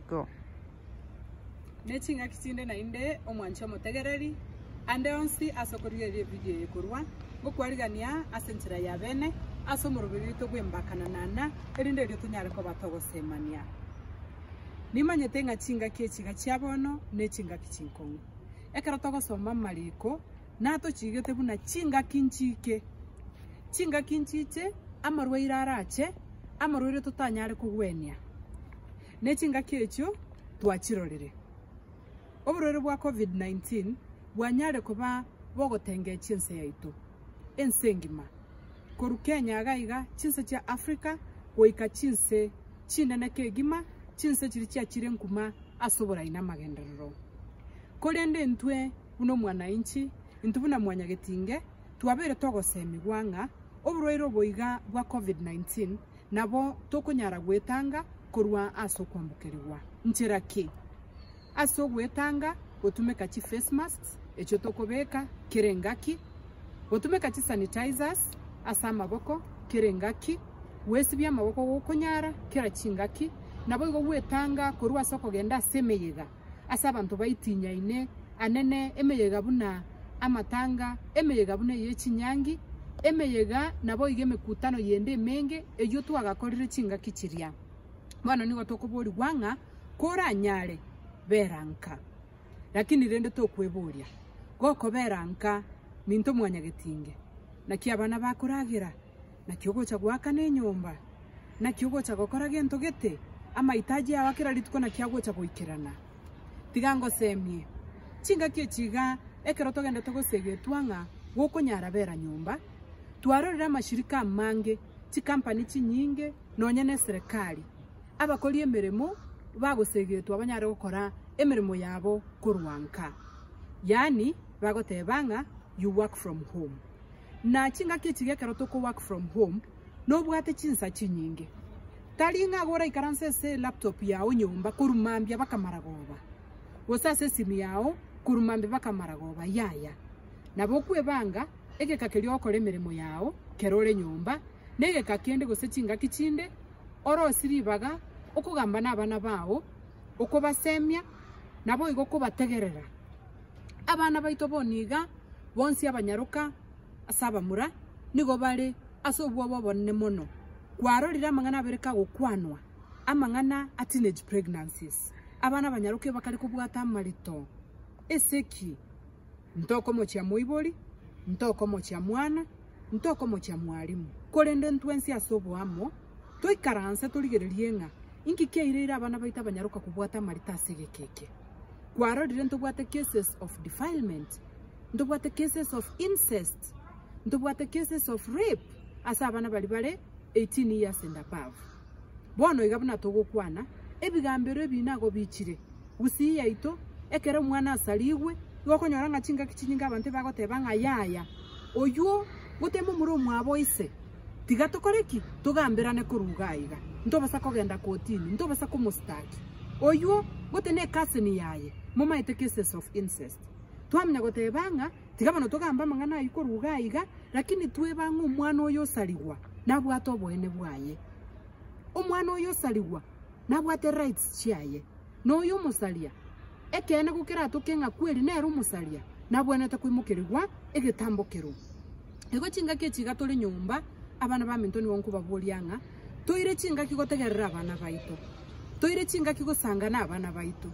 Go. Ne ching'aki chinde naende, omwanche omotegereri, ande onsi ase okorigereria evidio eye korwa, ngokwarigania ase enchera ya bene, ase omoroberi oito bw'embaka na nana, erinde erio tonyare koba togosemania. Nimanyete ng'a chingaki echi iga chia bono ne chingaki chinkong'u. Ekero togosoma amariko, natochigete buna chingaki nchike, chingaki nchiche, amarwaire arache, amarwaire totanyare kogwenia. Ne chingaki echio twachirorire. Oborwaire bwa Covid-19 bwanyare koba bogotengechia ense yaito, ense engima, korwa Kenya iga iga, chinse chia Africa, goika chinse chinene kegima, chinse chiria chiachire nkuma ase oborai na amagenderero. Korende intwe buna omwanainchi, intwe buna mwanyagetinge, twabeire togosemigwa ng'a oborwaire obo iga bwa Covid-19 nabo tokonyara gwetanga korwa ase okwambokerigwa. Nchera ki? Ase ogwetanga gotumeka chi face masks echio tokobeka kera engaki, gotumeka chi sanitizers ase amaboko kera engaki, gwesibia amaboko gokonyara kera chingaki, naboigo gwetanga korwa ase okogenda ase emeyega ase abanto baitinyaine anene emeyega buna amatanga, emeyega buna eye chinyangi, emeyega naboigo emekutano yende emenge eyio twagakorire chingaki chiria. Bono nigo tokoborigwa ng'a koranyare bera nka. Lakini rende tokweboria, gokobera nka minto mwanyagetinge, naki abana bakoragera? Naki ogocha goakana enyomba? Naki ogocha gokora gento gete? Amahitaji ao a kera rituko naki agocha goikerana? Tiga ngosemie, chingaki echi iga ekero togendete gosegetwa ng'a gokonyara bera nyomba, twarorire amashirika amange, chikampani chinyinge, nonya neserekari, abakori emeremo bagosegetwa banyare gokora emeremo yabo korwa nka. Yaani bagoteba ng'a you work from home. Na chingaki echi iga ekero toko work from home, nobwate chinsa chinyinge. Tari ng'a iga oraikaranse ase elaptop yao nyomba korwa mambia mpaka maragoba, gose ase esimi yao korwa mambia mpaka maragoba, yaya. Nabo okwebanga egeka keria ogokora emeremo yao kero ore nyomba, na egeka kende gose chingaki chinde, orosie ribaga okogamba na abana bao, okobasemia, naboigo okobategerera. Abana baito bono iga, bonsi abanyaroka ase abamura, nigo bare ase obwoba obonene mono. Kwarorire amang'ana abere kagokwanwa, amang'ana a teenage pregnancies, abana abanyaroka ebakare kobwata amarito. Ase ki? Ntokomochia moibori, ntokomochia mwana, ntokomochia mwalimu, korende ntwensi ase oboamo toikaranse torigererie ng'a inki kiaireire abana baito abanyaroka kobwata amarito ase egeka eke. Kwarorire ntobwate cases of defilement, ntobwate cases of incest, ntobwate cases of rape ase abana baria bare 18 years and above. Bono iga buna togokwana, ebigambero ebi nago bichire Gusii yaito, ekero omwana asarigwe, igo okonyora ng'a chingaki chinyinge abanto ebagoteba ng'a yaya, oywo gotema omura omwabo ise, tiga tokore ki? Togamberane korwa iga aiga, ntobasa kogenda kotini, ntobasa komostaki. Oywo gote ne ecousin yaye, momaete cases of incest. Twamanya goteba ng'a tiga bono togambe amang'ana aywo korwa iga aiga, lakini tweba ng'a omwana oyo osarigwa nabwate oboene bwaye. Omwana oyo osarigwa nabwate rights chiaye, na oyo omosaria, ekeene gokeratoke ng'a kweri nere omosaria, nabwenerete koimokerigwa egetambo kerwo. Igo chingaki echi iga tore nyomba, abana baminto nigo nkobaboria ng'a toire chingaki gotegerera abana baito, toire chingaki gosanga na abana baito,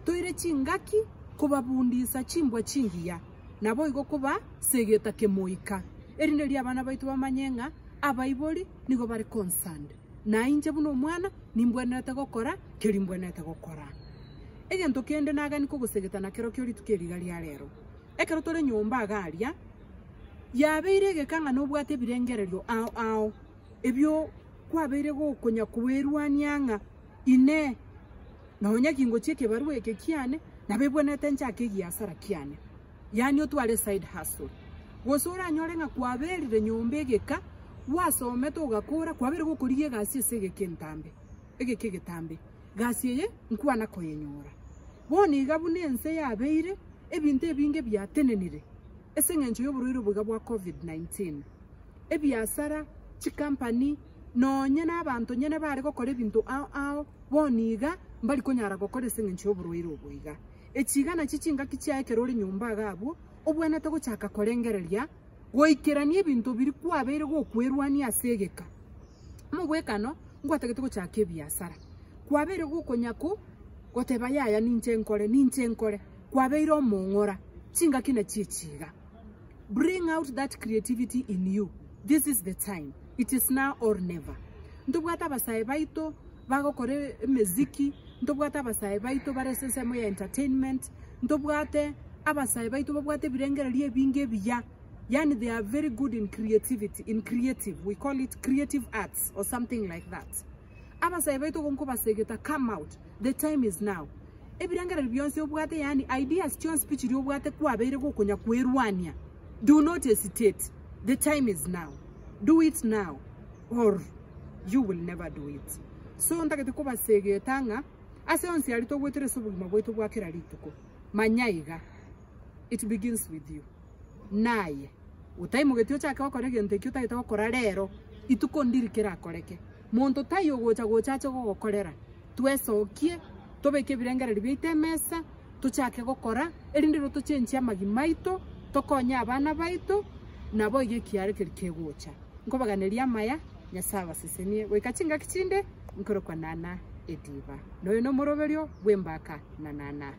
toire chingaki kobabundisa chimbwa chingiya, naboigo kobasegeta kemoika, erinde riria abana baito bamanye ng'a abaibori nigo bare concerned. Na inche buna omwana nimbwenerete gokora keria mbwenerete gokora. Egento kende nagani kogosegeta nakerokio rituko eri iga ria rero. Ekero tore nyomba iga aria, yabeire egeka ng'a nobwate ebirengererio ao ao, ebio kwabeire gokonya kwerwania ng'a inee, nonya kingochia ekebarua eke kiane, nabo ebwenerete nchake egiasara kiane. Yaani otware eside hustle. Gose oranyore ng'a kwaberire nyomba egeka, gwasomete ogakora, kwabeire gokorigia egasi ase egeka entambe, egeka egetambe. Gasi eye nkwana koyenyora. Bono iga buna ense yabeire, ebinto ebinge biatenenire ase eng'encho y'oborwaire obo iga bwa covid 19. Ebiasara, chikampani, nonye na abanto nyene bare gokora ebinto ao ao, bono iga. mbari konyara gokora ase eng'encho y'oborwaire obo iga. Echi iga nachio chingaki chiaye ekero ore nyomba iga abwo, obwenerete gochaka korengereria goikerania ebinto biria kwabeire gokwerwania ase egeka. Omogwekano, ngwatagete gochaka ebiasara, kwabeire gokonya ko goteba yaya ninche nkore, ninche nkore, kwabeire omong'ora, chingaki nachio echi iga. Bring out that creativity in you, this is the time, it is now or never. Ntobwate abasae baito bagokora emeziki, ntobwate abasae baito bare ase ensemo ya entertainment, ntobwate abasae baito babwate ebirengererio ebinge ebiya, yaani they are very good in creativity, in creative, we call it creative arts or something like that. Abasae baito igo nkobasegeta come out, the time is now. Ebirengererio bionsi obwate yaani ideas chionsi pi chiria obwate kwabeire gokonya kwerwania, do not hesitate, the time is now, do it now or you will never do it. So ntagete kobasegeta ng'a ase onsi aria togwetera ase obogima bwaito bwa kera rituko, manya iga, it begins with you. Naye otaimogeti ochake gokora egento ekio otagete gokora rero, ituko ndiri kerakoreke. Monto taiyo ogocha gocha ache gogokorera. Twesokie, tobeke ebirengererio biaito emesa, tochake gokora, erinde ero tochenchie amagima aito, tokonye abana baito, naboigo ekiare keria kegocha. Nkobaganeria amaya, Nyasae abasesenie. Goika chingaki chinde, nkorokwa Nana Ediba. Noyo nomoroberio bw'embaka na Nana.